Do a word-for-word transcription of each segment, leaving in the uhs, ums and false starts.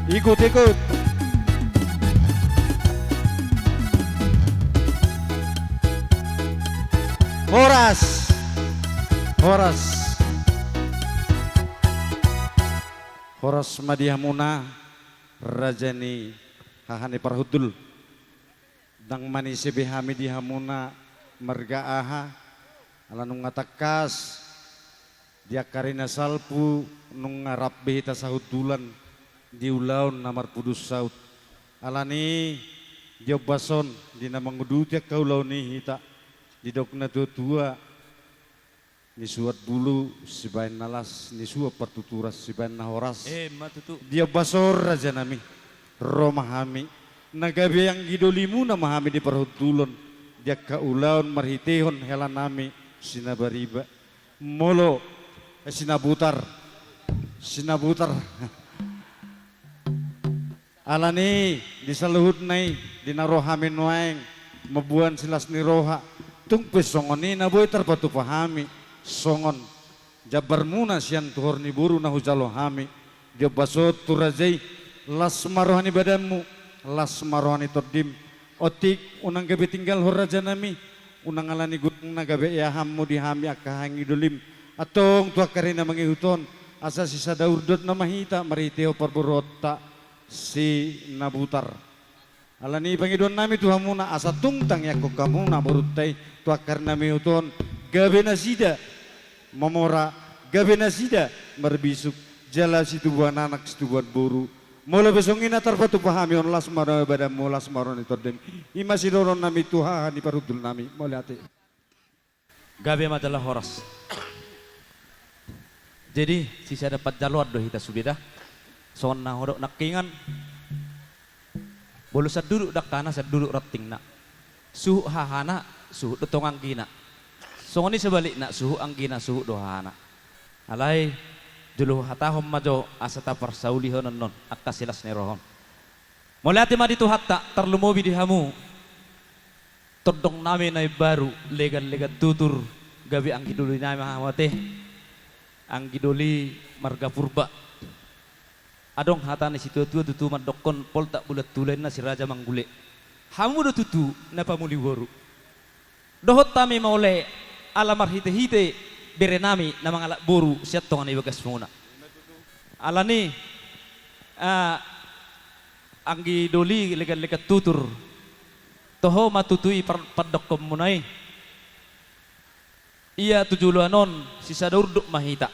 Ikut, ikut. Horas. Horas. Horas ma di hamuna, raja ni haha ni parhundul. Ndang manise be hami di hamuna marga aha, ala nunga tangkas di angka ari na salpu nunga rap be hita sahundulan di ulaon na marpudun saut. Alani i, di ombas on, di na manguduti angka ulaon i hita, didok na tuatua, nisuat bulu sibaen na las, nisuat partuturan sibaen na horas. Emma tutu. Di ombas on, rajanami, ro ma hami, na gabe anggidolimuna ma hami di parhundulon, di angka ulaon marhitehon helanami Sinabariba. Molo, eh, Sinabutar. Sinabutar. Alani i, di saluhutna i, di na ro hami nuaeng mamboan silas ni roha, tung pe songon i na boi tarpatupa hami, songon jambarmuna sian tuhor ni boru na hujalo hami, di ombas on tu raja i, las ma roha ni badanmu, las ma roha ni tondim, otik unang gabe tinggal ho rajanami, unang alani godang na gabe eahanmu di hami angka haha anggidolim, antong tu angka ari na mangihut on, asa sisada urdot nama hita marhitehon parboruonta Sinabutar. Alani i pangidoannami tu hamuna, asa tung tangiangkon hamuna borunta i tu angka ari na mangihut on, gabe nasida mamora, gabe nasida marbisuk, jala situbuan anak situbuan boru. Molo pe songon i na tarpatupa hami on, las ma roha ni badanmu, las ma roha ni tondim. I ma sidohononnami tu haha ni parhundulnami. Mauliate. Gabe ma jala horas. Jadi, sisada panjaloan do hita sude da. Songon na hudok nangkiningan. Molo sian duduk dangkana, sian duduk rantingna. Suhut hahana, suhut do tong anggina. Songon i sebalikna, suhut anggina, suhut do hahana. Alai, jolo huhatahon ma jo asa taparsaulihon annon, angka silas ni roha on. Mauliate ma di Tuhanta, tarlumobi di hamu. Tondongnami na imbaru, legan-legan tutur, gabe anggidolinami hamu ate. Anggidoli marga Purba. Adong hata ni situatua tutu mandokkon poltak bulan tula inna si raja manggule. Hamu do tutu na pamuli boru. Dohot hami mauliate ala marhite-hite berenami na mangalap boru sian tonga ni bagasmuna. Alani, ah, anggidoli legan-legan tutur. Toho ma tutu i par-, pandokkonmuna i. Ia tu joloan on sisada urdot ma hita.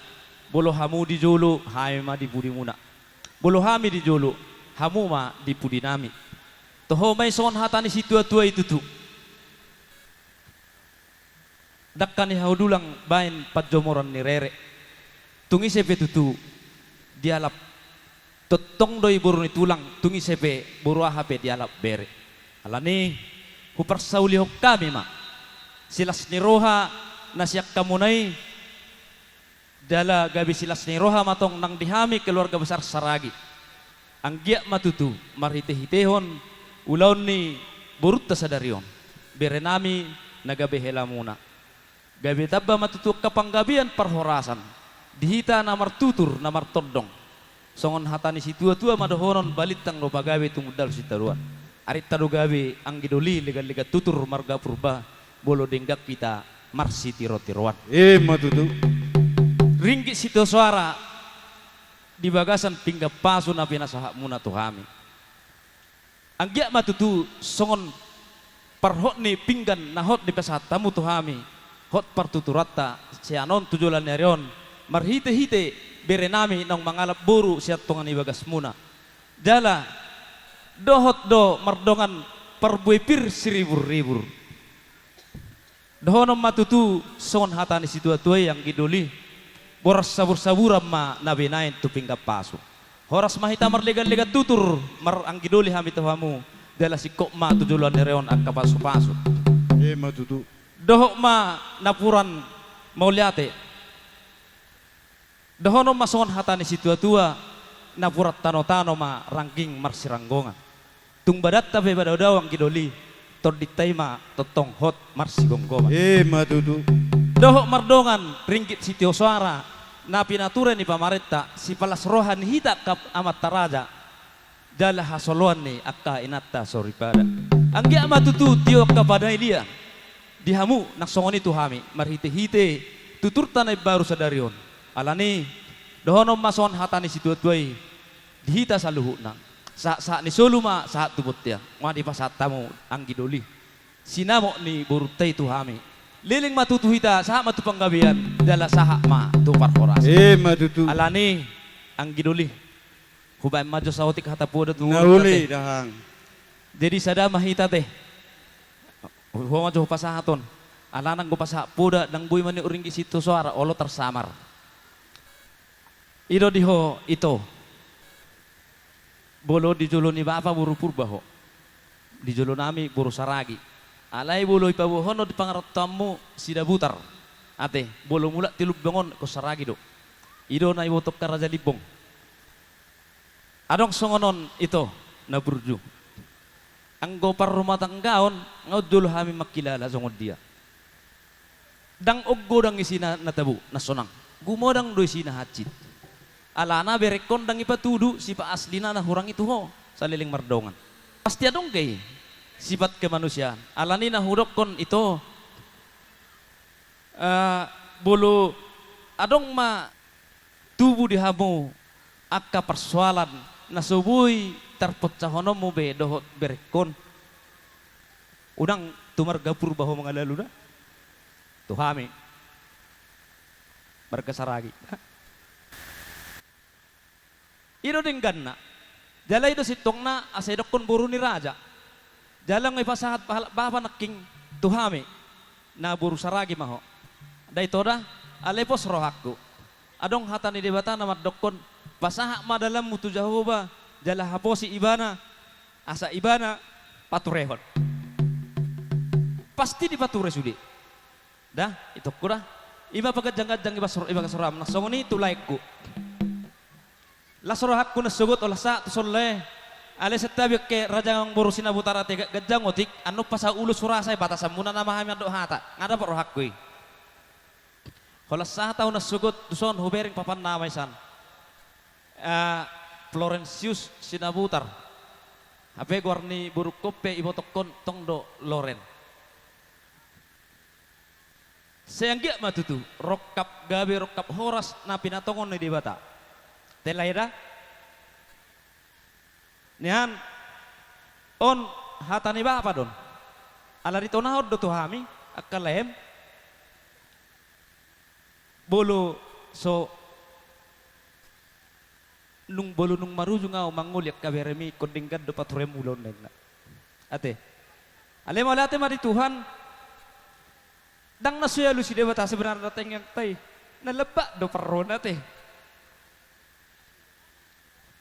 Molo hamu di jolo, hami ma di pudimuna. Molo hami di jolo, hamu ma di pudinami. Toho ma i songon hata ni situatua i tutu. Dangka ni hau dulang baen panjomoran ni rere. Tung ise pe tutu dialap. Tongtong do i boru ni tulang, tung ise pe boru aha pe dialap bere. Alani, huparsaulihon hami ma silas ni roha na sian hamuna i, jala gabe silas ni roha ma tong nang di hami keluarga besar Saragi. Anggiat ma tutu marhite-hitehon ulaon ni borunta sadari on, berenami na gabe helamuna. Gabe tamba ma tutu angka panggabean parhorasan di hita na martutur, na martondong. Songon hata ni situatua ma dohonon, balintang do pagabe tumundalhon sitadoan. Arinta do gabe anggidoli legan-legan tutur marga Purba, molo denggan hita marsitiro-tiroan. Emma tutu. Ringgit sitio soara di bagasan pinggan pasu na pinasahatmuna tu hami. Anggiat ma tutu songon parhot ni pinggan na hot dipasahat hamu tu hami, hot partuturanta sian on tu joloan ni ari on, marhite-hite berenami naung mangalap boru sian tonga ni bagasmuna. Jala dohot do mardongan parbue pir siribur-ribur. Dohonon ma tutu songon hata ni situatua i, anggidoli, boras sabur-saburan ma na binaen tu pinggan pasu. Horas ma hita marlegan-legan tutur, mar anggidoli hami tu hamu, jala singkop ma tu joloan ni ari on angka pasu-pasu. Emma tutu. Dohot ma napuran mauliate. Dohonon ma songon hata ni situatua, napuran tano-tano ma rangging marsiranggongan. Tung badanta pe badao-dao anggidoli, tondinta i ma tongtong hot marsigomgoman. Emma tutu. Dohot mardongan ringgit sitio soara, na pinature ni pamarenta, sipalas roha ni hita angka amanta raja. jala hasoloan ni angka inanta soripada. Anggiat ma tutu tio angka panailian di hamu nang songon i tu hami, marhitehite tuturta na imbaru sadari on. Alani, dohonon ma songon hata ni situatua i di hita saluhutna: Sahatsahat ni solu ma sahat tu bontean. Nga dipasahat hamu anggi doli sinamot ni borunta i tu hami. Leleng ma tutu hita, sahat ma tu panggabean, jala sahat ma tu parhorasan. Ima tutu. Alani, anggi doli, hubaen ma jo saotik hata poda tu ngolunta, ate. Jadi sada ma hita, ate. Ho ma jo hupasahat on. Alana anggo pasahat poda, ndang boi ma nion ringgit sitio soara, olo tarsamar. I do di ho, ito. Molo di jolo ni bapa boru Purba ho, di jolo nami boru Saragi. Alai molo ipaboahon do di pangarantoanmu Sidabutar, ate, molo mulak tu Lumbangon ingkon Saragi do. I do na iboto angka Raja Limbong. Adong songon on, ito, na burju. Anggo parrumatanggaon, nga on jolo hami mangkilala songon dia. Ndang on godang isina na tabo, na sonang. Gumodang do isina hansit. Alana berengkon ndang ipatudu sifat aslina na hurang i tu ho, saleleng mardongan. Pasti adong do i sifat kemanusiaan. Alani na hudokkon, ito, eh, molo adong ma tubu di hamu angka parsoalan na so boi tarponsahononmu be dohot berengkon, unang tu marga Purba ho mangalalu da. Tu hami marga Saragi. I do dengganna. Jala i do sintongna asa idokkon boru ni raja. Jala nga ipasahat halak bapa nangkin tu hami, na boru Saragi ma ho. Ndai, ito da, alai pos rohangku. Adong hata ni Debata na mandokkon: Pasahat ma dalanmu tu Jahowa, jala haposi Ibana, asa Ibana paturehon. Pasti dipature sude. Da, itongku da. I ma paganjangganjang i bas-, i bagas roham. Nang songon i tu laengku. Las rohangku na sogot, holan sahat tu son lae. Alai santabi angka raja nang boru Sinabutar, ate, ga-, ganjang otik, annon pasahat ulos hurasa i, batasanmuna nama hami mandok hata. Nga dapot rohangku i. Holan sahat ahu na sogot tu son, hubereng papan nama i san. Eh, Florentius Sinabutar. Hape goar ni borungkon pe ibotokkon tong do Loren. Sai anggiat ma tutu rongkap gabe, rongkap horas na pinatongon ni Debata. Ate lae da. Nian, on hata ni bapa do on. Ala ditonahon do tu hami angka laem. Molo so nung, molo nung marujung ahu mangoli angka beremi, ingkon denggan do paturemulon, ninna. Ate. Alai mauliate ma di Tuhan. Ndang na so dialusi Debata sebenarna tangiangta i. Na lambat do parrona, ate.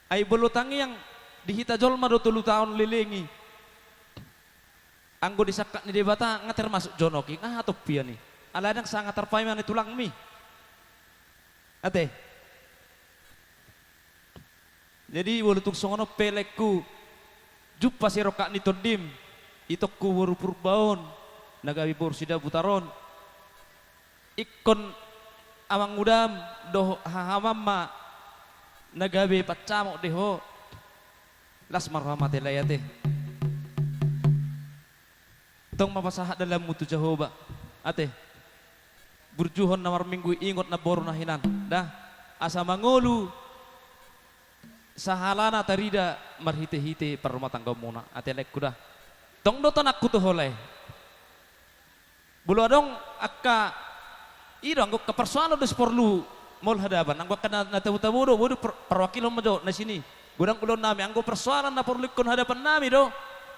Ai molo tangiang di hita jolma do tolu taon leleng i. Anggo di sangkap ni Debata nga termasuk jonok i, nga aha tompian i. Alai ndang sanga tarpaima ni tulangmi. Ate. Jadi molo tung songon on pe laengku, jumpa sirongkap ni tondim, itongku boru Purba on, na gabe boru Sidabutar on. Ingkon amangudam dohot hahamam ma na gabe pancamot di ho. Las ma roham, ate lae, ate. Tong ma pasahat dalanmu tu Jahowa, ate. Burjuhon na marminggu i, ingot na boru na hinan, da. Asa mangolu sahalana tarida marhitehite parrumatanggaonmuna, ate laengku da. Tong do tanangku tu ho, lae. Molo adong angka, i do, anggo angka parsoalan do si porlu maol hadapan, anggo angka na, na tabo-tabo do, boi do per-, parwakilhon ma jo na sini. Godang ulaonnami, anggo parsoalan na porlu ingkon hadapannami do,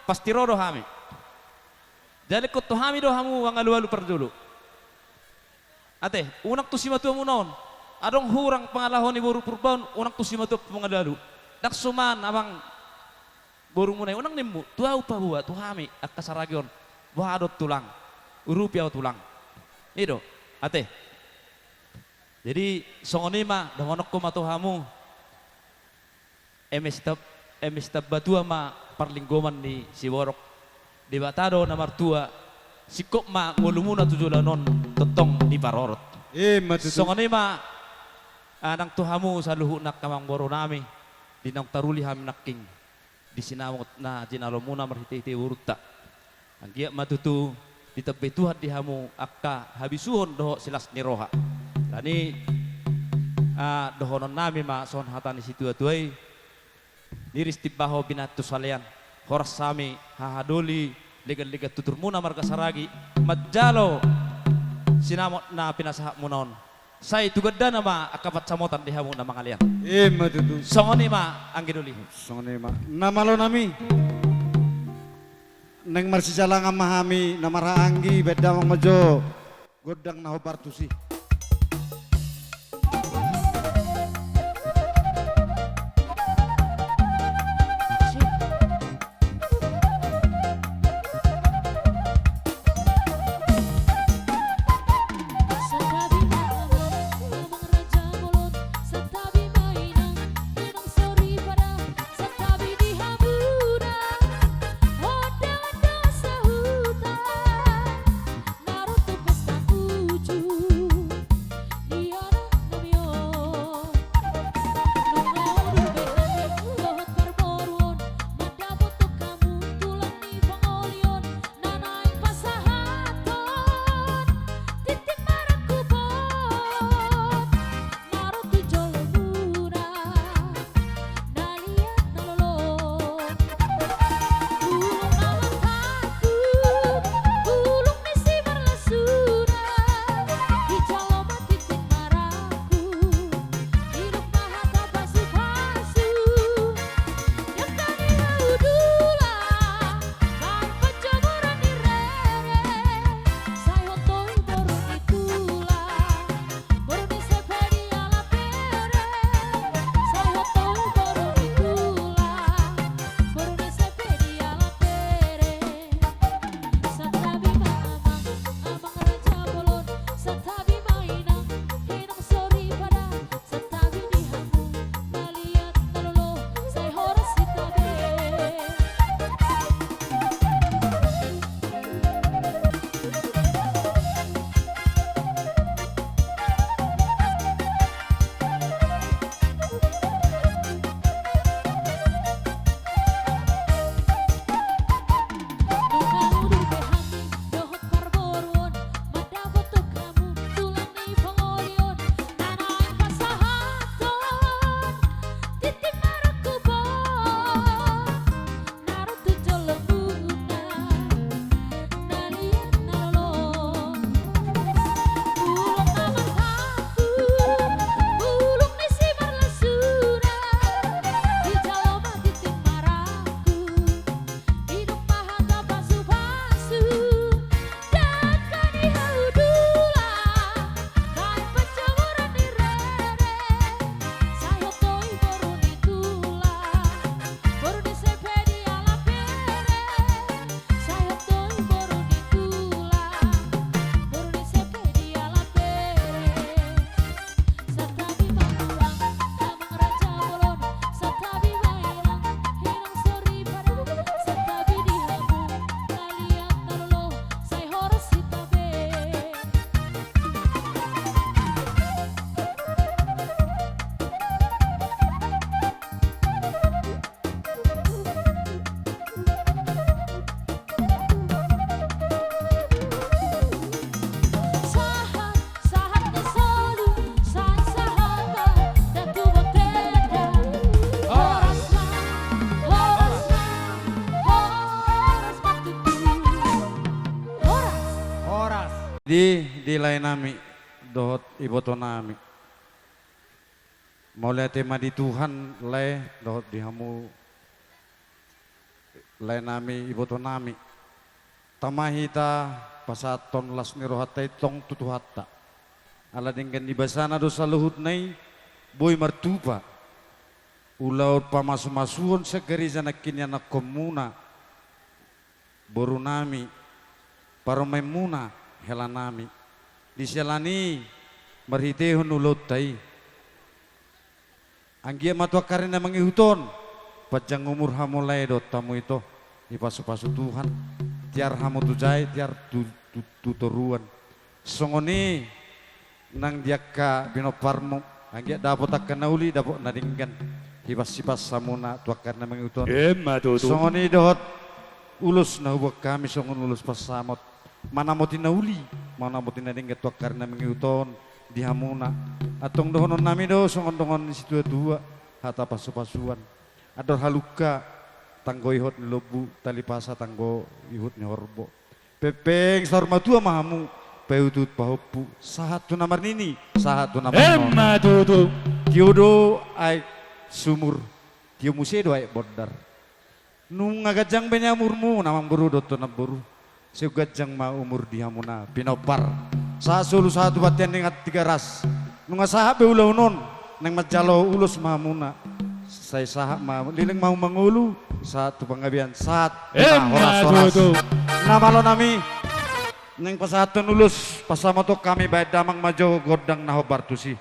pasti ro do hami. Jala ingkon tu hami do hamu mangalualu parjolo. Ate, unang tu simatuamuna on. Adong hurang pangalaho ni boru Purba on, unang tu simatua mangalualu. Ndang suman, amang borumuna i, unang nimmu, tu ahu paboa, tu hami angka Saragi on, boha do tulang, urupi ahu tulang. I do, ate. Jadi songon i ma dohononku ma tu hamu. Eme sitam-, eme sitambatua ma parlinggoman ni siborok. Debata do na martua, singkop ma ngolumuna tu joloan on, tongtong diparorot. Ima tutu. Songon i ma, ah, nang tu hamu saluhutna angka amangborunami, di naung taruli hami nangkin. di sinamot na jinalomuna marhitehite borunta. Anggiat ma tutu ditambai Tuhan di hamu angka habisuhon dohot silas ni roha. Alani, ah, dohononnami ma songon hata ni situatua i: Niris timbaho binantu salean, horas hami hahadoli leganlegan tuturmuna marga Saragi manjalo sinamot na pinasahatmuna on. Sai tu gandana ma angka pansamotan di hamu na mangalean. Ima tutu. Songon i ma, anggi doli. Songon i ma. Na malonami. Naeng marsijalangan ma hami na marhahaanggi, baen damang ma jo gondang na hombar tusi. Di, di laenami dohot ibotonami. Mauliate ma di Tuhan, lae, dohot di hamu laenami, ibotonami. Tama hita pasahathon las ni rohanta i tong tu Tuhanta. Ala denggan ni basana do saluhutna i boi martupa. Ulaon pamasumasuon sian gareja nangkin ianakhonmuna, borunami, parumaenmuna, helanami. Di siala ni i marhitehon ulaonta i, anggiat ma tu angka ari na mangihut on, panjang umur hamu lae dohot hamu ito, dipasupasu Tuhan, tiar hamu tu jae, tiar tu, tu, tu toruan. Songon i nang di angka pinomparmu, anggiat dapot angka na uli, dapot na denggan. hipas-hipas hamuna tu angka ari na mangihut on. Emma tutu. Songon i dohot ulos na huboan hami songon ulos pansamot, manamoti na uli, manamoti na denggan tu angka ari na mangihut on di hamuna. Antong dohonon nami do songon dongan ni situa-tua, hata pasu-pasuan. Andor halumpang, tanggo ihot ni lombu, tali pasa, tanggo ihut ni horbo. Pengpeng saur matua ma hamu, paihut-ihut pahompu, sahat tu na marnini, sahat tu na marnono. Emma tutu. Tio do aek sumur, tio muse do aek bondar. Nunga ganjang be nian umurmu, amangboru dohot namboru. Sai ganjang ma umur di hamuna pinompar. Sahat solu sahat tu bontean ni Tigaras. Nunga sahat be ulaon on, naeng manjalo ulos ma hamuna. Sai sahat ma, leleng ma hamu mangolu, sahat tu panggabean, sahat tu na horas-horas. Emma tutu. Na malo nami, naeng pasahathon ulos pansamoton hami bahen damang ma jo gondang na hombar tusi.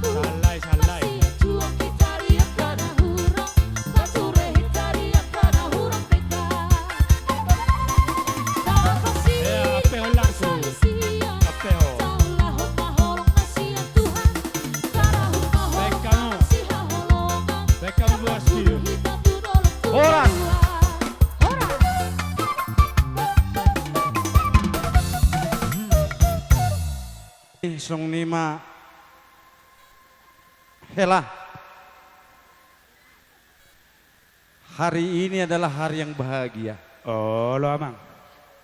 Sallai, sallai. Eh, ape ho langsung. Ape ho. Baik kamu. Baik kamu, Bos. Horas. Songon i ma. Hela. Hari ini adalah hari yang bahagia. Olo, Amang.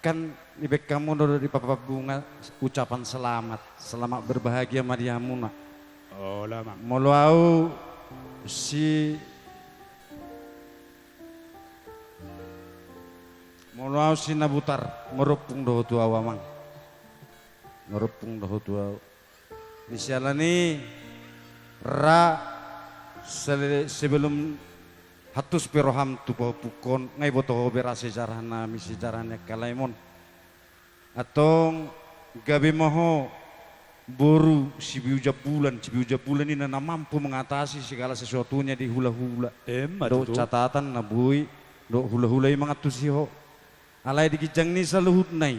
Kan dibaen hamu do di papan bunga ucapan selamat. Selamat berbahagia ma di hamuna. Olo, Amang. Molo au si, molo au Sinabutar, marompung do ho tu au, Amang. Marompung do ho tu au. Di siala ni ra sele-, sebelum hantus pe roham tu pahompungkon, nga iboto ho be ra sejarah nami, sejarah ni angka laem on. Antong gabe ma ho boru sibiu jambulan, sibiu jambulan i na mampu mengatasi segala sesuatunya di hula-hula. Emma tutu. Dohot catatan na boi dohot hula-hula i mangantusi ho. Alai di ginjang ni saluhutna i.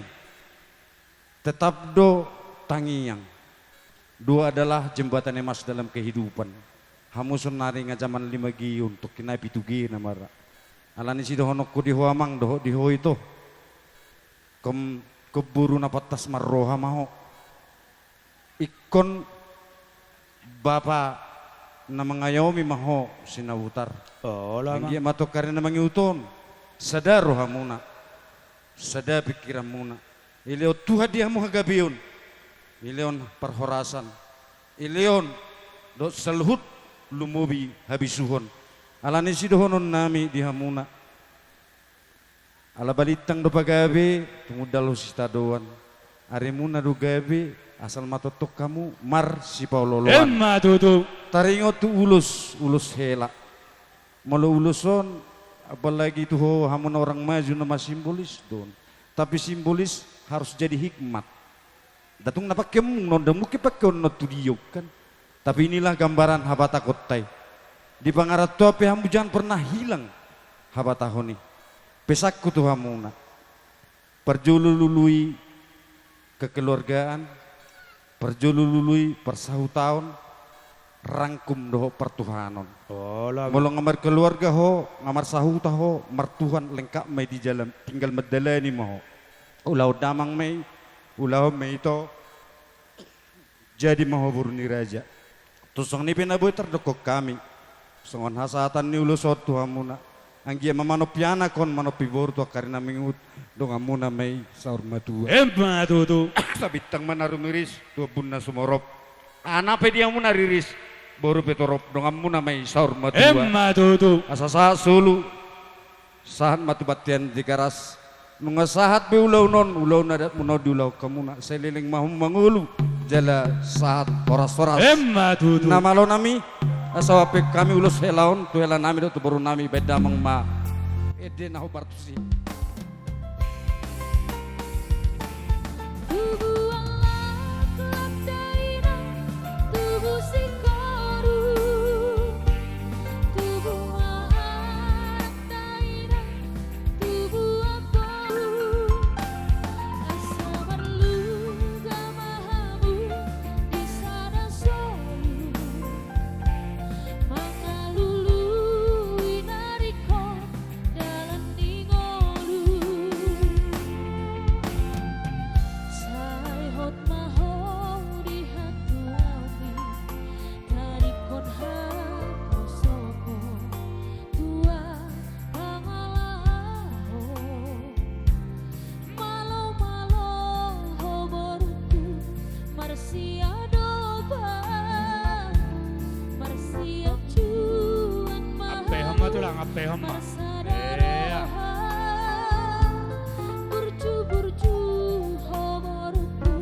Tetap do tangiang. Doa adalah jembatan emas dalam kehidupan. Hamu saonari nga jaman lima G on, tongkin nai pitu G na ma ra. Alani i sidohononku di ho, Amang, dohot di ho ito. Kom, kom boru na pantas marroha ma ho. Ingkon bapa na mangayomi ma ho, Sinabutar. Olo, Amang. Anggiat ma tu angka ari na mangihut on sada rohamuna, sada pingkiranmuna. Dilehon Tuhan di hamu hagabeon, dilehon parhorasan, dilehon dohot saluhut lumobi habisuhon. Alani i sidohonon nami di hamuna. Ala balintang do pagabe, tumundalhon sitadoan. Arimuna do gabe, asal ma tongtong hamu marsipaolo-oloan. Emma tutu. Taringot tu ulos, ulos hela. Molo ulos on, apalagi tu ho, hamuna orang maju, nama simbolis do on. Tapi simbolis harus jadi hikmat. Nda tung na pangkeonmuna on, nda mungkin pangkeonna on tu dia on, kan. Tapi inilah gambaran habatahonta i. Di pangarantoan pe hamu jangan pernah hilang habatahon i. Pesanku tu hamuna. Parjolo lului kekeluargaan, parjolo lului parsahutaon, rangkum dohot partuhanon. Olo, Amang. Molo nga markeluarga ho, nga marsahuta ho, martuhan, lengkap ma i di jalan, tinggal mandalani ma ho. Ulaon damang ma i, ulaon ma i ito, jadi ma ho boru ni raja. Tung songon i pe na boi tardokkon hami songon hasahatan ni ulos on tu hamuna. Anggiat ma manompi anak on, manompi boru tu angka ari na mangihut, donganmuna ma i saur matua. Emma tutu. Sabintang ma na rumiris tu ombun na sumorop. Anak pe di hamuna riris, boru pe torop, donganmuna ma i saur matua. Emma tutu. Asa sahat solu Sahat ma tu bontean Tigaras. Nunga sahat be ulaon on, ulaon adatmuna on diulahon hamuna. Saleleng ma hamu mangolu jala sahat horas-horas. Emma tutu. Na malo nami, asa huampe hami ulos hela on tu hela nami dohot tu boru nami, baen damang ma ende na hombar tusi. Tubu anak, anak dainang, tubu singkoru, tubu anak dainang, tubu anak boru, asa marluga ma hamu di sada solu, mangalului na ringkot dalan ni ngolu. Sai hot ma ho di hatuaon i, tadingkon haposohon tua pangalaho. Malo-malo ho borungku, marsiadopan, marsianjuan ma hamu. Ampehon ma tulang, ampehon ma. Marsada roha, burju-burju ho borungku,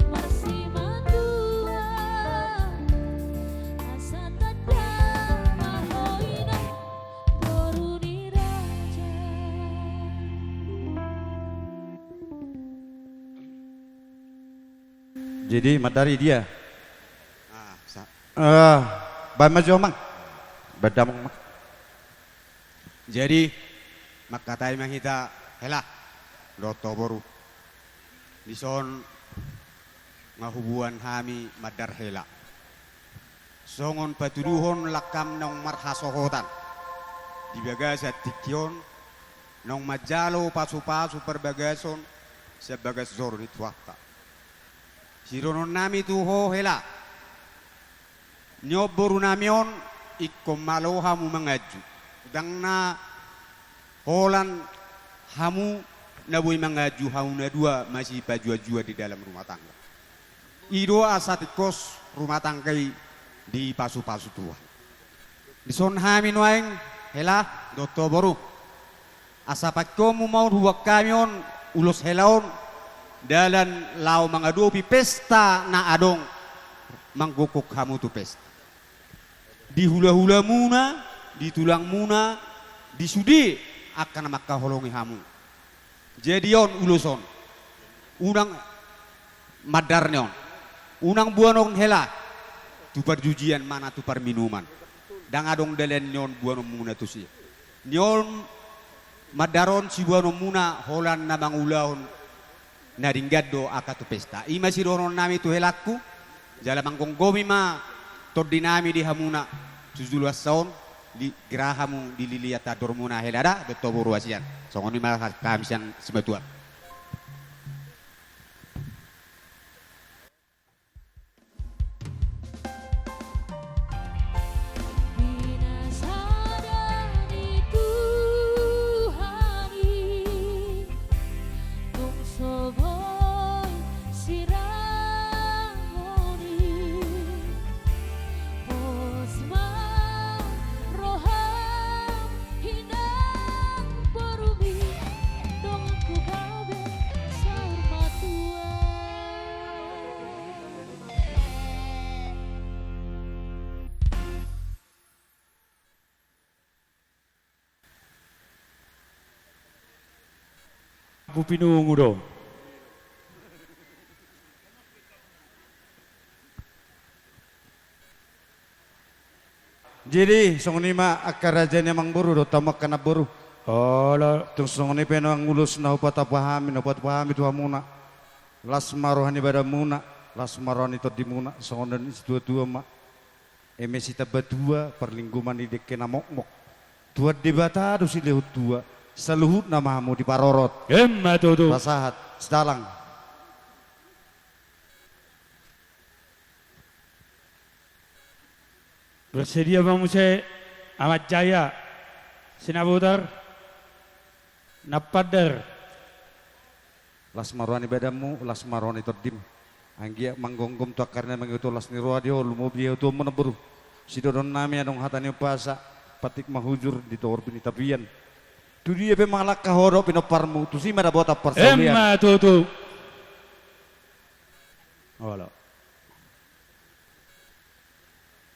marsimanduan, asa tanda ma ho inang, boru ni raja. Jadi, mandar i dia. Ah, sa- Eh, baen ma jo, Amang. Baen damang ma. Jadi, mangkatai ma hita hela dohot ho boru. Dison nga huboan hami mandar hela. Songon patuduhon langkam naung marhasohotan di bagasan tingki on, naung manjalo pasu-pasu parbagason sian bagas joro ni Tuhanta. Sidohonon nami tu ho hela, nion boru nami on, ingkon malo hamu manganju. Ndang na holan hamu na boi manganju, hamu na dua masih pajuan-juan di dalam rumah tangga. I do asa tingkos rumah tangga i dipasu-pasu Tuhan. Dison hami nuaeng hela dohot ho boru, asa paingonmu ma on, huboan hami on ulos hela on, dalan laho mangadopi pesta na adong, manggokgok hamu tu pesta. Di hula-hulamuna, di tulangmuna, di sude angka na mangkaholongi hamu. Jadi on ulos on, unang mandar ni on, unang boanon hela tu parjujian manang tu parminuman. Ndang adong dalan ni on boanonmuna tusi. Ni on mandar on siboanonmuna holan na mangulahon na denggan do angka tu pesta. I ma sidohonon nami tu helangku, jala manggomgomi ma tondi nami di hamuna tu julu ansa on, di, gira hamu dililiat andormuna hela da dohot ho boru hasian. Songon i ma ha-, hami sian simatuam. Binasada ni Tuhan i, tung so boi sirangon i. Pos ma roham, inang borumi, donganku gabe saur matua. Abu pinungu do. Jadi, songon i ma angka raja ni amangboru dohot hamu angka namboru. Olo. Tung songon i pe nuaeng ulos na hupatupa hami, na hupatupa hami tu hamuna. Las ma roha ni badanmuna, las ma roha ni tondimuna, songon na nidok ni situatua ma. Eme sitamba tua, parlinggoman ni dengke na mokmok. Tuhan Debata do silehon tua, saluhutna ma hamu diparorot. Emma tutu. Pasahat, sidalan. Bersedia ma muse Amat Jaya, Sinabutar, Nampander. Las ma roha ni badanmu, las ma roha ni tondim. Anggiat manggomgom tu angka ari na mangihut on, las ni roha di ho, lumobi hatuaonmu namboru. Sidohonon nami adong hata ni umpasa, pantik ma hujur di toru pinitapian. Tu dia pe mangalangka ho dohot pinomparmu, tusi ma dapotan parsaulian. Emma tutu. Olo.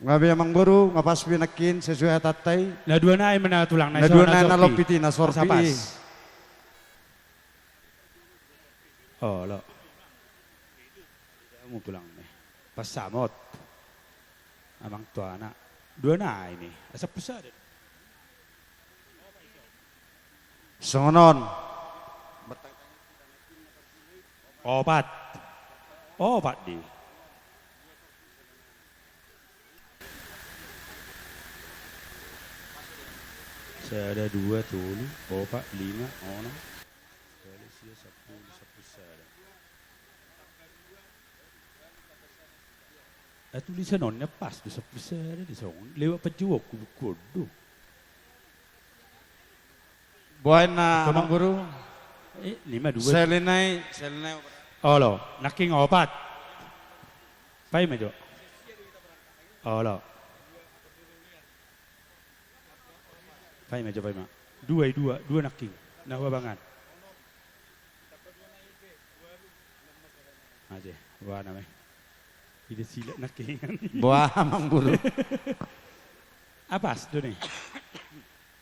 Nga be amang boru, nga pas pe nangkin sesuai hatanta i. Na dua nai ma na tulang, na dua nai na lompit i, na sorpi i. Olo. Amu tulang ne. Pas samot. Amang tuana. Dua nai ni. Asa pusat. Songon on. Opat. Opat di. Sada, dua, tolu, opat, lima, onom, tolu, sia, sampulu, sampulu sada. Ah, tulisan on na pas do sampulu sada di songon. Lewat panjouonku buku on do. Boha inna amang boru? Eh, lima dua. Seli nai, seli nai. Olo, nangkin opat. Paima jo. Olo. Paima jo, paima. Dua i, dua, dua nangkin. Na huabangan. Aje, boha nama i. Ida silak nangkin. Boha amang boru? Apas do ni.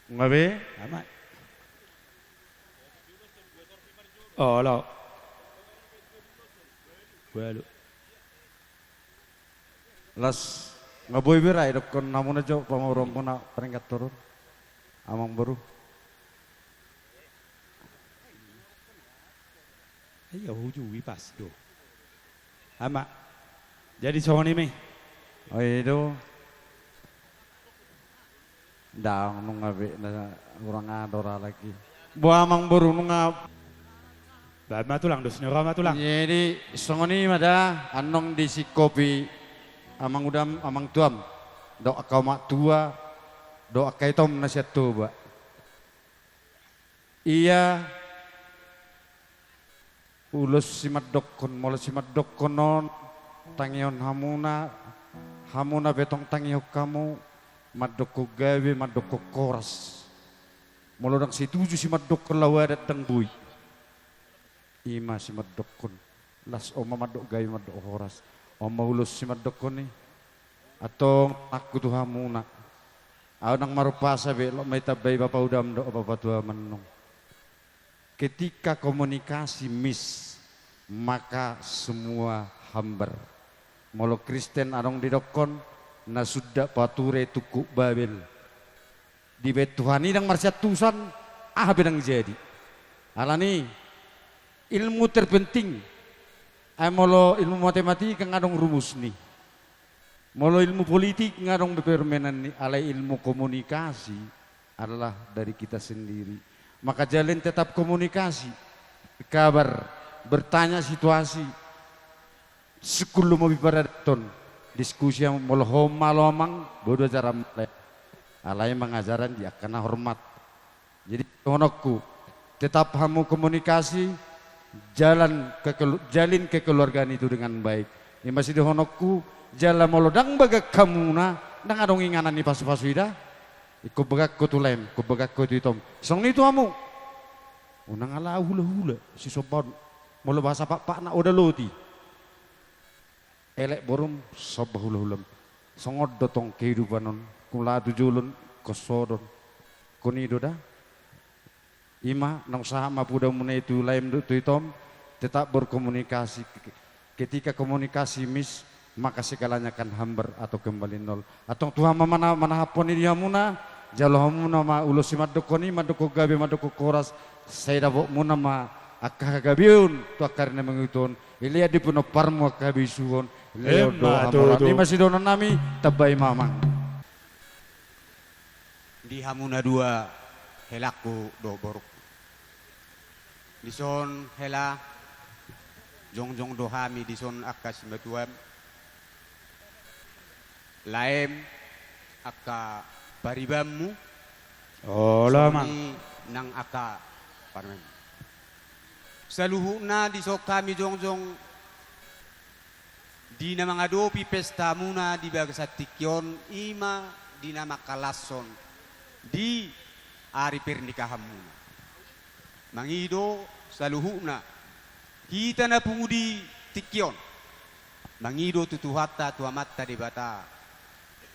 Nga be? Amat. Olo. Ualu. Las, nga boi be ra idokkon hamuna jo pamoruonmuna paringkat torun, amang boru. Iya, hujui pas do. Ama. Jadi songon i ma i. Oi do. Ndang, nunga be na hurang aha do ra lagi. Boha amang boru nunga. Baen ma tulang dos ni roha ma tulang. Jadi songon i ma da, annon disingkopi amang udam, amang tuam, dohot angka omak tua, dohot angka itom na sian Toba. Ia ulos simandokkon, molo simandokkon on tangihon hamuna, hamuna pe tong tangihon hamu, mandokkon gabe, mandokkon horas. Molo ndang setuju simandokkon laho adat ndang boi. I ma simandokkon. Las on ma mandok gabe, mandok horas. On ma ulos simandokkon i. Antong, aku tu hamuna. Ahu ndang marumpasa be, lot ma i tambai bapa udam dohot bapa tua mannung. Ketika komunikasi mis, maka semua hambar. Molo Kristen adong didokkon, na sundat pature tungkuk Babel. Dibaen Tuhan i ndang marsiantusan, aha pe ndang jadi. Alani, ilmu terpenting. Ai molo ilmu matematika nga adong rumus ni. Molo ilmu politik nga adong be permainan ni, alai ilmu komunikasi adalah dari kita sendiri. Maka jalin tetap komunikasi, berkabar, bertanya situasi. Sungkun lomo be paradaton, diskusi hamu, molo ho malo amang, bodo ajaran male. Alai mangajaran di angka na hormat. Jadi dohononku, tetap hamu komunikasi, jalan kekelu-, jalin kekeluargaan itu dengan baik. I ma sidohononku, jala molo ndang bagak hamuna, ndang adong inganan ni pasupasu i da. Ingkon bagak ho tu laem, ingkon bagak ho tu itom. Songon i tu hamu. Unang ala hulahula, sisomba on. Molo bahasa pakpakna odaloti. Elek borum, somba hulahulam. Songon do tong kehidupan on, mula tu jolo on, ingkon so do on. Ingkon i do da. I ma, naung sahat ma pudamuna i tu laem dohot tu itom, tetap berkomunikasi. Ketika komunikasi mis, maka segalanya akan hambar atau kembali nol. Antong Tuhan ma mana-, manahaphon i di hamuna, jalo hamuna ma ulos simandokkon i, mandokkon gabe, mandokkon horas, sai dapotmuna ma angka hagabeon tu angka ari na mangihut on, dilehon di pinomparmu angka habisuhon, dilehon do hamoraon. Emma tutu. I ma sidohononnami, tambai ma amang. Di hamu na dua, helangku dohot borungku. Dison hela, jongjong do hami dison angka simatuam, laem, angka paribanmu. Olo, amang. Songon i nang angka parumaenmu. Saluhutna dison hami jongjong di na mangadopi pestamuna di bagasan tingki on, i ma di na mangkalashon di ari pernikahanmuna. Mangido saluhutna hita na pungu di tingki on, mangido tu Tuhanta, tu Amanta Debata,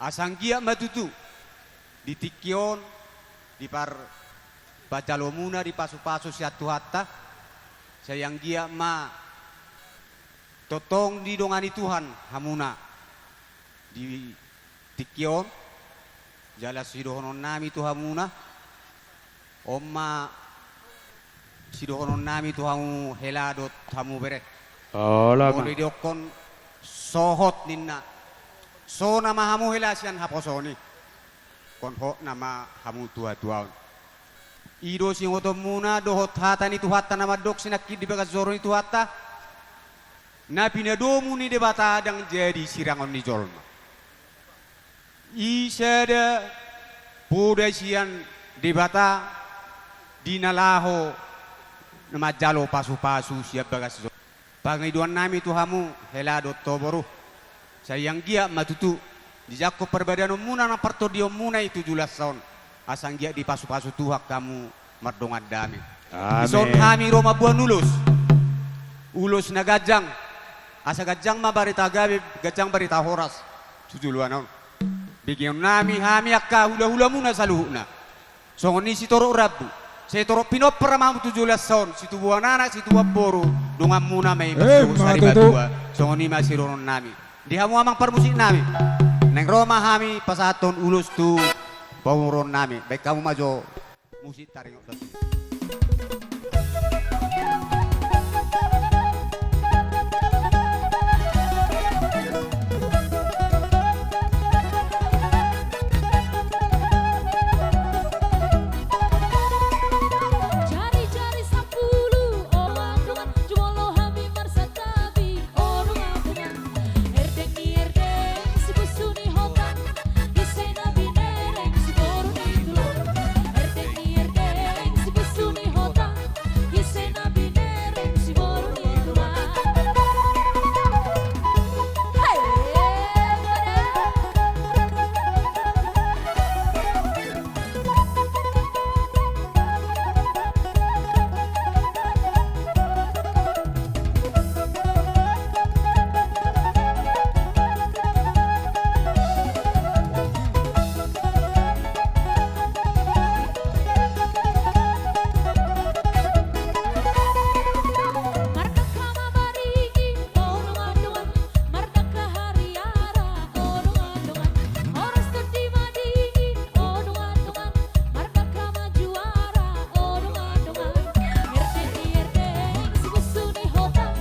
asa anggiat ma tutu di tingki on, di par-, parjalomuna dipasupasu sian Tuhanta, sai anggiat ma tongtong didongani Tuhan hamuna di tingki on. Jala sidohononnami tu hamuna, on ma sidohononnami tu hamu hela dohot hamu bere. Olo ma. Molo didokkon sohot ninna, sona ma hamu hela sian haposoon i. Ingkon hot nama hamu tuatua on. I do siingotonmuna dohot hata ni Tuhanta na mandok sinangkin di bagas joro ni Tuhanta: Na pinadomu ni Debata ndang jadi sirangon ni jolma. I sada poda sian Debata di na laho na manjalo pasupasu sian bagas joro. Pangidoannami tu hamu hela dohot ho boru, sai anggiat ma tutu dijangkon parbadanonmuna nang partondionmuna i tu joloan on, asa anggiat dipasupasu Tuhan hamu mardongan dame. Amin. Dison hami ro mamboan ulos. Ulos na ganjang, asa ganjang ma barita gabe, ganjang barita horas tu joloan on. Begeonnami hami angka hulahulamuna saluhutna. Songon i sitorop rambu, sitorop pinompar ma hamu tu joloan on, situbuan anak, situbuan boru, donganmuna ma i. Eh, marsogot sari ma tutu. Matua. Songon i ma sidohononnami. Di hamu amang parmusiknami, naeng ro ma hami pasahathon ulos tu pamoruonnami. Baen hamu ma jo musik taringot. Jari-jari sampulu, o dongan-dongan, jumolo hami marsantabi, o dongan-dongan. Erdeng ni erdeng, sibusu ni hotang, ise na binereng, siboru ni tulang. Erdeng ni erdeng, sibusu ni hotang, ise na binereng, siboru ni tulang. Hei, boda. Mardangka ma baringin, o dongan-dongan, mardangka hariara, o dongan-dongan, horas tondi madingin, o dongan-dongan, mardangka ma juara, o dongan-dongan. Erdeng ni erdeng, sibusu ni hotang,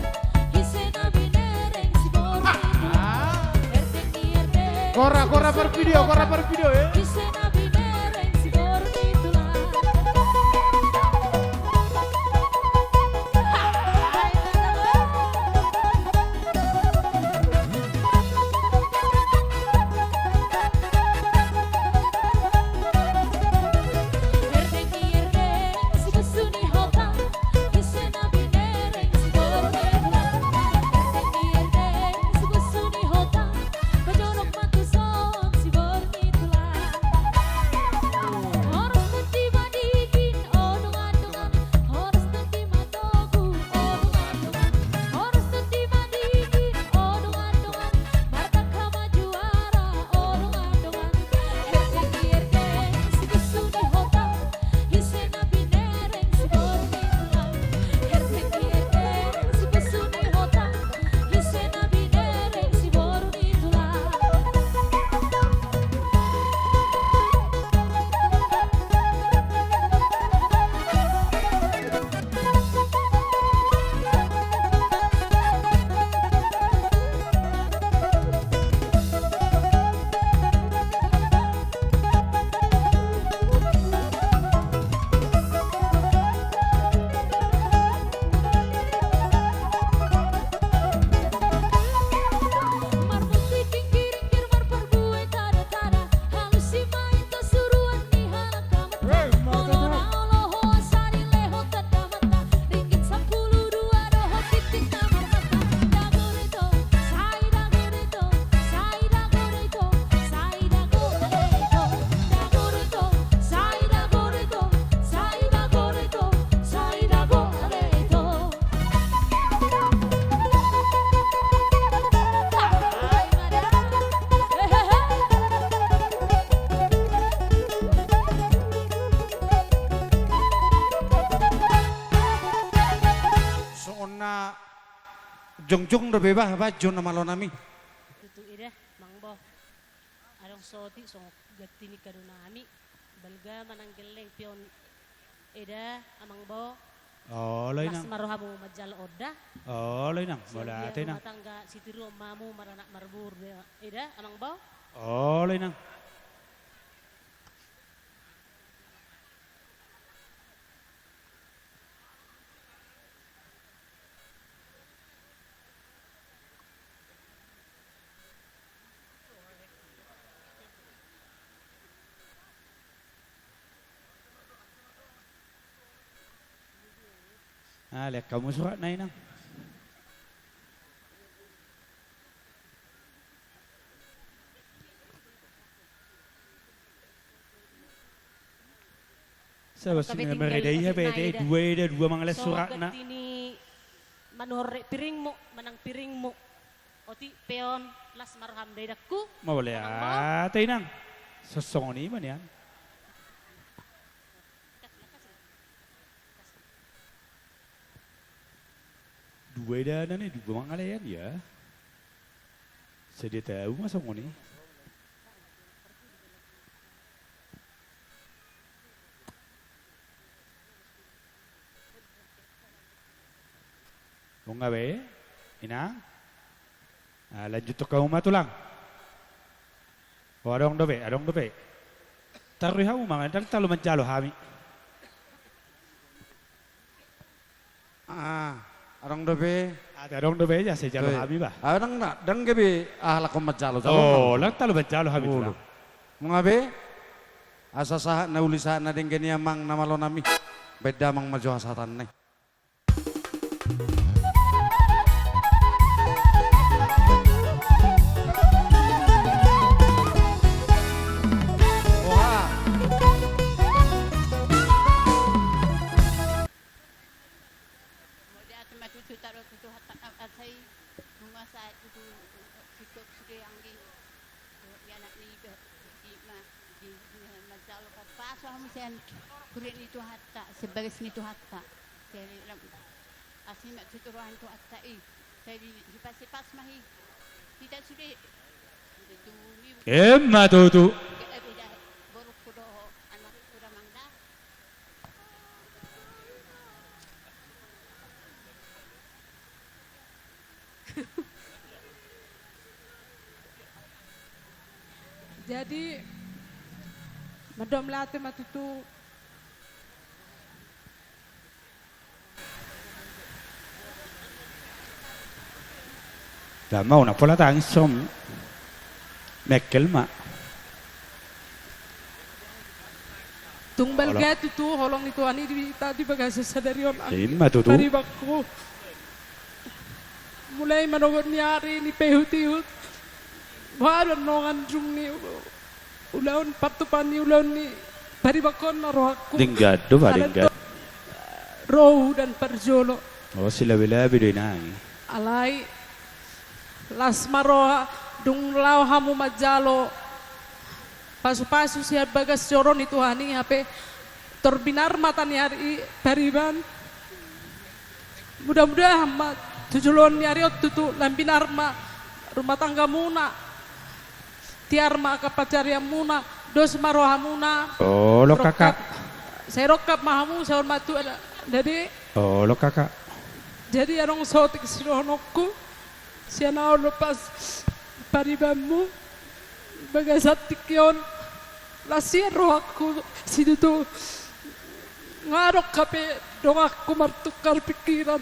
ise na binereng, siboru ni tulang. Erdeng ni erdeng, gora, gora, sibusu ni hotang, parvideo, gora, parvideo, eh. Ise na binereng, siboru ni tulang. Jongjong dope bah, bah, jo na malo nami. Tutu ida, Amang Boru. Adong sotik songon ganti ni kado nami. Balga manang gelleng, peon. Eda, Amang Boru. Olo, Inang. Las ma rohamu manjalo on da. Olo, Inang. Mauliate, Inang. Rumah tangga sitiruon ma hamu maranak marboru, eda, Amang Boru. Olo, Inang. Ah, lean hamu suratna, Inang. Saba sini mareda ia be, dua eda, dua mangalean suratna. Ganti ni manuhorek piringmu, manang piringmu. Otik peon, las ma roham da, idakku. Mauliate, Inang. Sosongon i ma nian. Dua eda na ni, dua mangalean ia. Sadia tau ma songon i. Nunga be, Inang. Ah, lanjuthon hamu ma, Tulang. O, adong dope, adong dope. Tarui hamu ma, ndang talu manjalo hami. Ah, adong dope. Ate adong dope, ia sai jalo hami bah. Ah, ndang, ndang gabe, ah, laho manjalo, jalo. O, ndang talu manjalo hami, Tulang. Nunga be, asa sahat na uli, sahat na denggan i, Amang na malo nami. Baen damang ma jo hasahatanna i. Mauliate ma tutu, tadok tutu hata na asai, nunga sahat tutu, tutu sude anggi. Ia anak ni iba, ima, di, di, manjalo pasu-pasu hamu sian huria ni Tuhanta, sian bagas ni Tuhanta. Sian lam-, asi ma tutu roha ni Tuhanta i. Sai di, dipas-ipas ma hi. Hita sude. Ima tutu. Borungku do, anakku do, Amang da. Jadi, mandok mauliate ma tutu. Ndang mau na pola tangis som. Mengkel ma. Tung balga tutu holong ni Tuhan i di hita di bagasan sadari on. Ima tutu. Paribanku. Mulai manogot ni ari ni pehut-ihut. Boha do annon dung ni ulaon, partupaon ni ulaon ni paribanku on na rohangku. Denggan do bah, denggan. Rohu dan parjolo. O, silabe-labe do, Inang. Alai las ma roha, dung laho hamu manjalo pasu-pasu sian bagas joro ni Tuhan i, hape tor binarma tani ari i pariban. Mudah-mudahan ma tu joloan ni ari on tutu lam binar ma rumah tanggamuna. Tiar ma angka pansarianmuna, dos ma rohamuna. Olo, Kakak. Sai rongkap ma hamu, saur matua, Dade. Olo, Kakak. Jadi adong sotik sidohononku sian ahu, lopas paribanmu, bagasan tingki on las ia rohangku situtu. Nga adong hape donganku martukar pikiran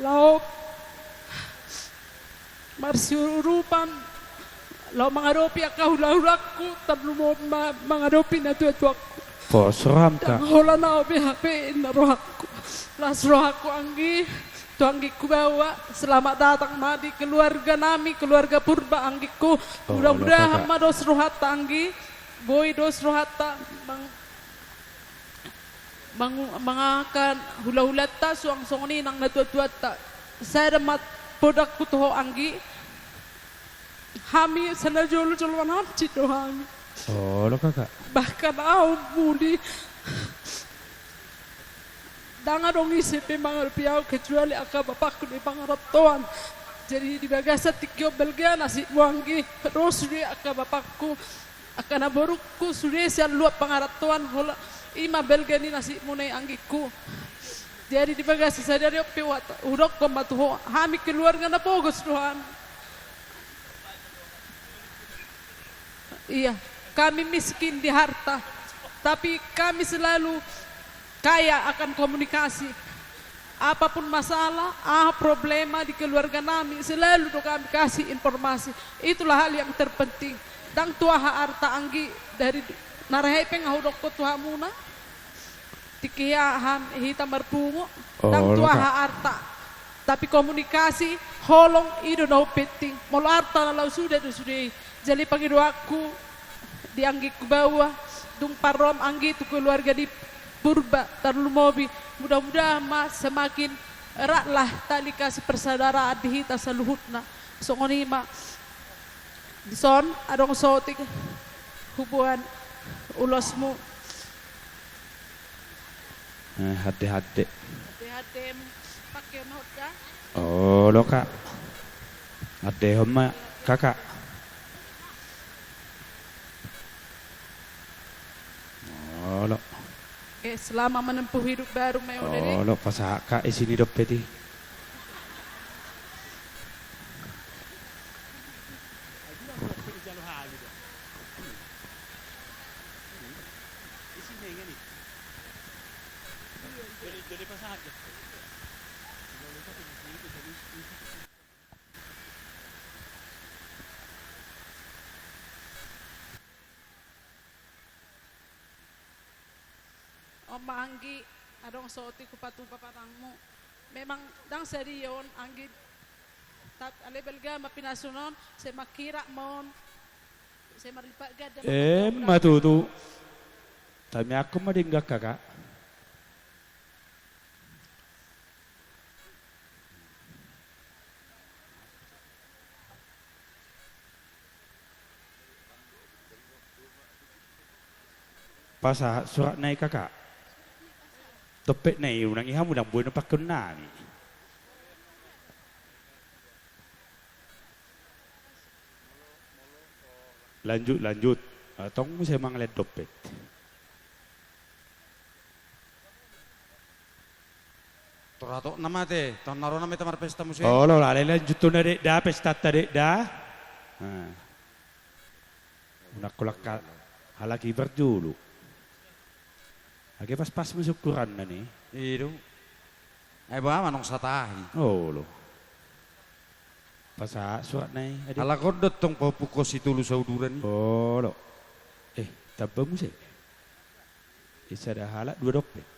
laho marsiurupan laho mangadopi angka hula-hulangku, tarlumobi ma mangadopi natuatuangku. Pos roham, Kak. Ndang holan ahu be hape, inna rohangku. Las rohangku anggi, tu anggingku baoa, selamat datang ma di keluarga nami, keluarga Purba anggingku. Mudah-mudahan ma dos rohanta anggi, boi dos rohanta mang- Mangu-, mangakan hula-hulanta suang songon i nang natuatuanta. Sada ma podangku tu ho anggi. Hami sada jolo-joloan hansit do hami. Olo, Kakak. Bahkan ahu muli. Ndang adong ise pe mangalupi ahu kecuali angka bapakku na di pangarantoan. Jadi di bagasan tingki on balga nasibmu anggi, ro sude angka bapakku, angka naborungku sude sian luat pangarantoan, holan i ma balga ni nasibmuna i anggingku. Jadi di bagasan sadari on pe hudokkon ma tu ho, hami keluarga na pogos do hami. Iya, kami miskin di harta, tapi kami selalu kaya akan komunikasi. Apapun masalah, aha problema di keluarga nami, selalu do kami kasih informasi. Itulah hal yang terpenting. Ndang tu aha arta anggi, dari na rehe pe nga hudokkon tu hamuna. Tingki aha hita marpungu, ndang tu aha arta. Tapi komunikasi, holong, i do na umpenting. Molo arta na laho suda do sude i. Jadi pangidoanku di anggingku baoa, dung parrom anggi tu keluarga di Purba, tarlumobi, mudah-mudahan ma semakin eratlah tali kasih persaudaraan di hita saluhutna. Songon i ma. Dison, adong sotik huboan ulosmu. Eh, hande-hande. Hande-hande, pangkeon hot da. Olo, Kak. Handehon ma, Kakak. Olo. Eh, selamat menempuh hidup baru, Mai Uda, dek. Olo, pasahat, Kak, isi ni dompet i. On ma anggi, adong sotik hupatupa patangmu. Memang ndang sadia on anggi. Tapi alai balga ma pinasun on, sai mangkirak ma on. Sai marlipat ganda ma. Emma tutu. Tamiangkon ma denggan, Kakak. Pasahat suratna i, Kakak. Dompetna i, unang i hamu ndang boi na pangkeon nami. Lanjut, lanjut. Tong muse mangalehon dompet. Tor hatop nama te, tong na ro nama hita marpesta muse. Olo, alai lanjut tu na dek da, pestanta dek da. Nah. Unang holan halak i parjolo. Age pas-pas muse ukuranna ni. I do. Ai boha ma nunga satahi. Olo. Pasahat suratna i, adi. Halak on do tong pahompu ho situlu sauduran i. Olo. Eh, tamba muse. Eh, sada halak dua dompet.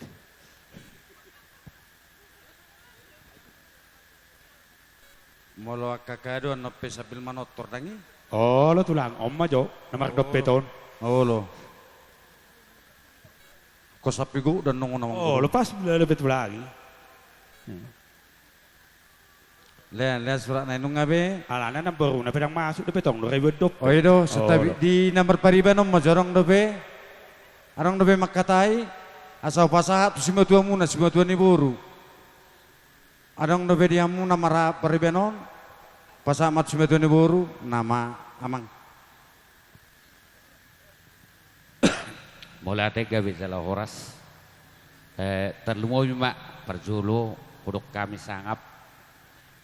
Molo angka kaduan on pe sambil manortor dang i. Olo, Tulang, on ma jo na mardompet on. Olo. Ko sapi godang nunga na manggogo. Olo, pas mula dompet, Tulang i. Lea, lea suratna i, nunga be. Alana namboruna pe ndang masuk dope tong, dua ribu dope. Oh, i do, santabi. Olo. Di na marpariban on ma jo, adong dope. Adong dope mangkatai, asa hupasahat tu simatuamuna, simatua ni boru. Adong dope di hamu na marpariban on, pasahat ma tu simatua ni boru, nama, Amang. Mauliate, gabe jala horas. Eh, tarlumobi ma parjolo, hudok hami sangap,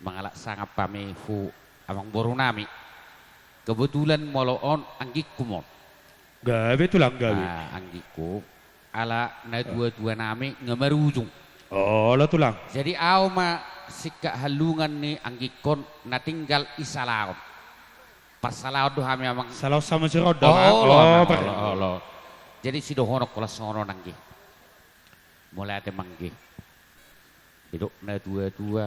mangalap sangap hami tu amangboru nami. Kebetulan molo on anggingku ma on. Gabe, Tulang, gabe. Ah, anggingku. Ala natuatua nami nga marujung. Olo, Tulang. Jadi ahu ma singkat hallungan ni anggingkon na tinggal i salaon. Parsalaon do hami, Amang. Salaon sama si roda, Amang. Olo, Amang, olo. Jadi sidohonon holan songon on, anggi. Mauliate, Amang, anggi. Didok natuatua,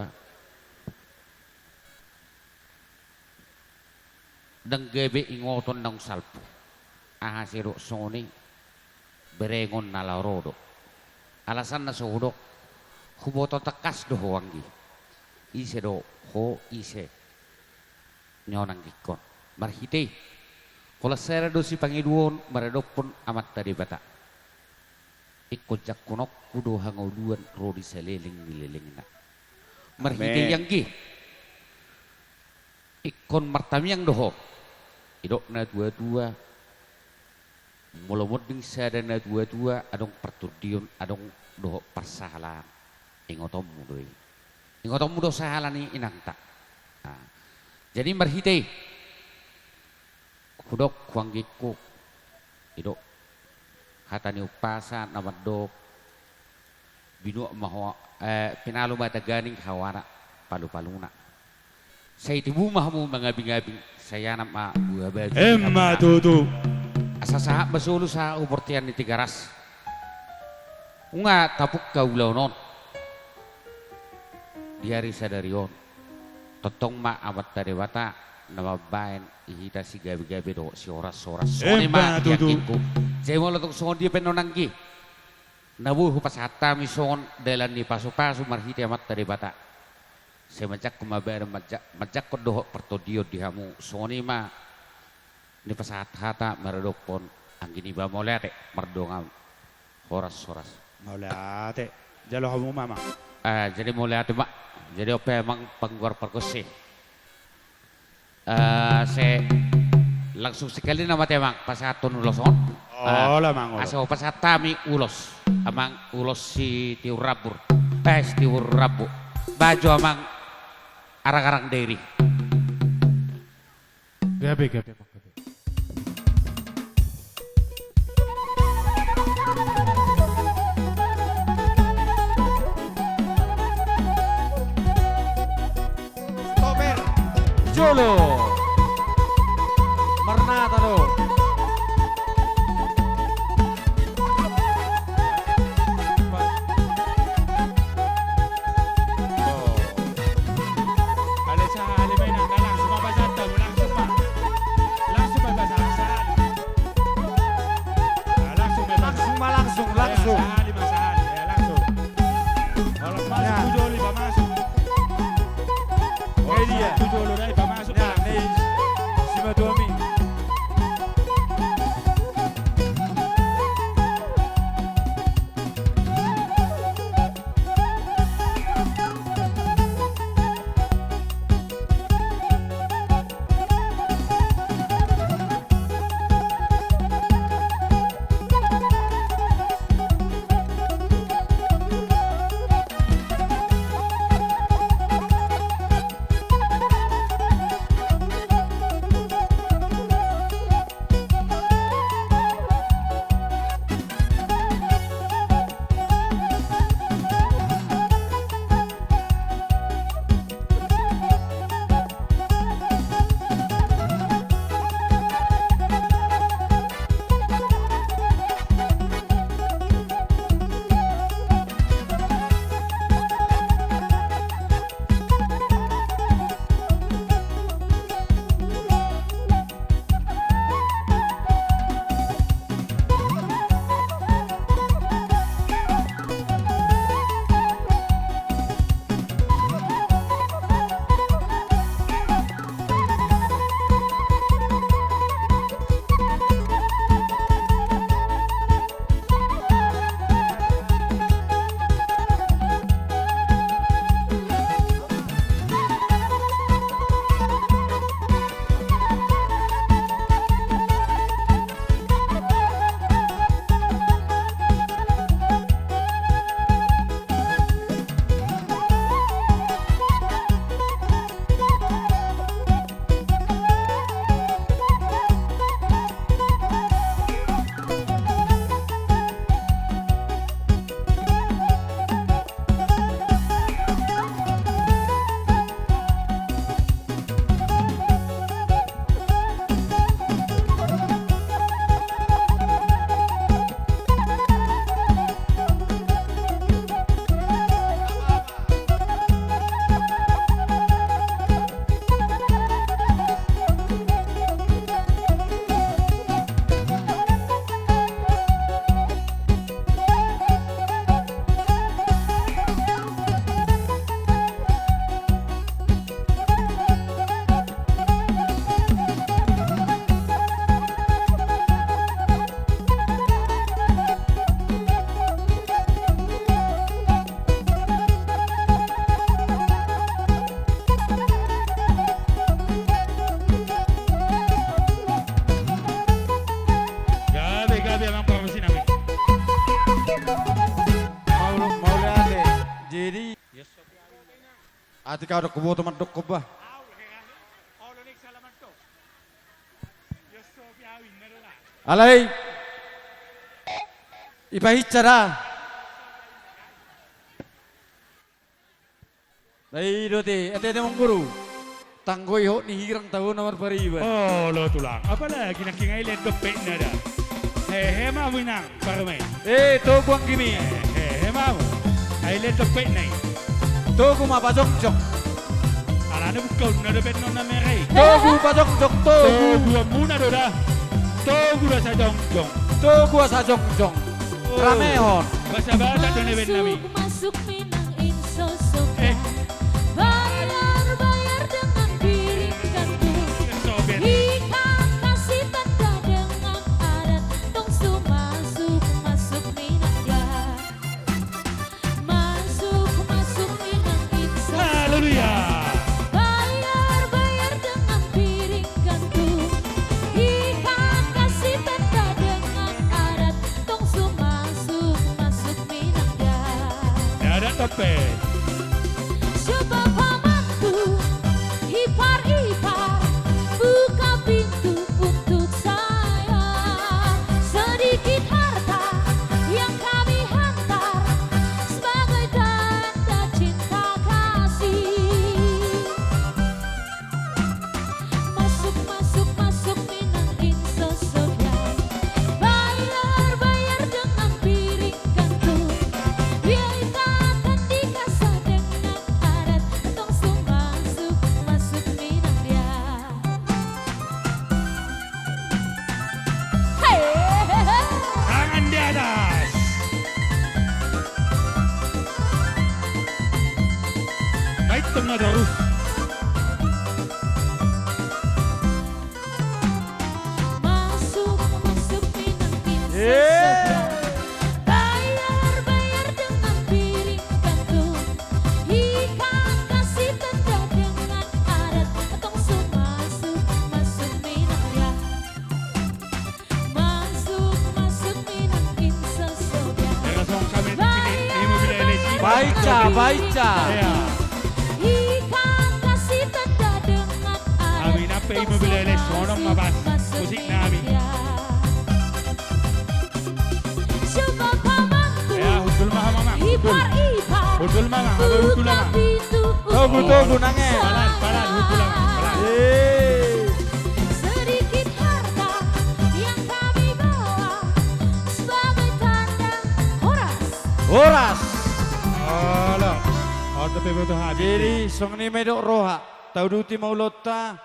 ndang gabe ingoton naung salpu. Aha sai didok songon i? Berengon na laho ro do. Alasanna so hudok, huboto tangkas do ho, anggi. Ise do ho, ise ni on anggingkon. Marhite i, holan sada do sipangidoon maradophon Amanta Debata. Ingkon jangkononku do hangoluan ro di saleleng ni lelengna. Marhite i, anggi, ingkon martamiang do ho. Didok natuatua, molo monding sada natuatua, adong partondion, adong dohot parsahalaan. Ingotonmu do i. Ingotonmu do sahala ni inangta. Nah, jadi marhite i, hudok hu anggingku, didok hata ni umpasa na mandok, binuat ma ho, eh, pinalu ma taganing hawana palupaluna. Sai tibu ma hamu mangabingabing, sai anak ma buhabaju. Emma tutu. Asa sahat ma solu sahat hu bortean ni Tigaras. Nunga tapungka ulaon on di ari sadari on. Tongtong ma Amanta Debata na mambahen di hita sigabegabe dohot sihorashoras. Songon i ma, emma tutu, di anggingku. Jadi molo tung songon dia pe annon, anggi, na boi hupasahat hami songon dalan ni pasupasu marhite Amanta Debata, sai manjangkon ma badan, manja-, manjangkon dohot partondion di hamu. Songon i ma nipasahat hata maradophon anggi niba. Mauliate, mardongan horas horas. Mauliate. Jalo hamu ma, amang. Eh, jadi mauliate ma. Jadi on pe, amang, pangguar pargonsi. Eh, sai langsung sekali nama te, amang, pasahathon ulos on. Olo, eh, amang, olo. Asa hupasahat hami ulos, amang, ulos si Tiur Rambur. Eh, si Tiur Rambu. Bajo, amang, Arangarang Dairi. Gabe, gabe, amang, gabe. Stopper. Jolo. Marnata do. Oh. Ale sahali ma inang, langsung ma pasahat hamu, langsung ma. Langsung ma pasahat, sahali. Ah, langsung ma, langsung ma, langsung, ya, langsung. Sahali ma, sahali, ya, langsung. Horas masuk, nah. Tu jolo i pamasuk. Horas masuk, tu jolo i pamasuk. Nah, langsung. Nah, ni, si Matomi. Atik au dok kuboto mandok koba. Alai ipahinsa da. Dai dote, ate ate mong guru. Tanggoi hot ni hirang tau na marpariban. Olo tulang, apalagi nangkin ai lendok pekna da. Hehe mamu inang. Parmai. Eh, togu anggimi. Eh, eh, eh, mau. Ai lendok pekna i. Togu ma pajongjong. Alana buka unna do pennon na merei. Togu pajongjong, togu. Togu amuna do da. Togu do sajongjong. Togu sajongjong. Oh. Ramehon. Basa Batak do na bennami. Masuk, masuk minang insosokan. Eh. Bayar, bayar dengan piring gantung. Ikan kasih tanda dengan adat. Tong su masuk, masuk minang dia. Masuk, masuk minang insosokan. Haleluya. Bayar, bayar dengan piring gantung. Ikan kasih tanda dengan adat. Tong su masuk, masuk minang dia. Darat tope. Sebab pamanku, ipar-ipar, buka pintu untuk saya. Sedikit harta yang kami hantar sebagai tanda cinta kasih. Masuk, masuk, masuk minang insosokan. Bayar, bayar dengan piring gantung. Dia ikatan di kasa dengan adat. Tong su masuk, masuk minang dia. Hei, hei, hei. Tangan di atas. Baik, tengah terus. Masuk, masuk minang insosokan. Bayar, bayar dengan piring gantung. Ikan kasih tanda dengan adat. Tong su masuk, masuk minang dia. Masuk, masuk minang insosokan. Era song kami ini, ini mobil elesi. Baik, Ca, baik, Ca. Iya. Ikan kasih tanda dengan adat. Kami nape ini mobil elesi, sonong ma bas. Musik nami. Coba pamanku. Ya, hundul ma, Mamang. Hundul. Ipar-ipar. Hundul, Mamang. Apa hundul, Mamang? Buka pintu. Togu, togu, nang e. Palan, palan, hundul, Mamang. Palan. Eh. Sedikit harta yang kami bawa sebagai tanda horas. Horas. Olo. Olo, pe boto hami. Jadi, songon i ma i dok roha. Tauduti ma ulaonta.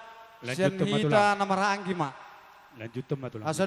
Lanjut sian ma hita tulang. Na marhahaanggi ma. Lanjut ma tulang. Asa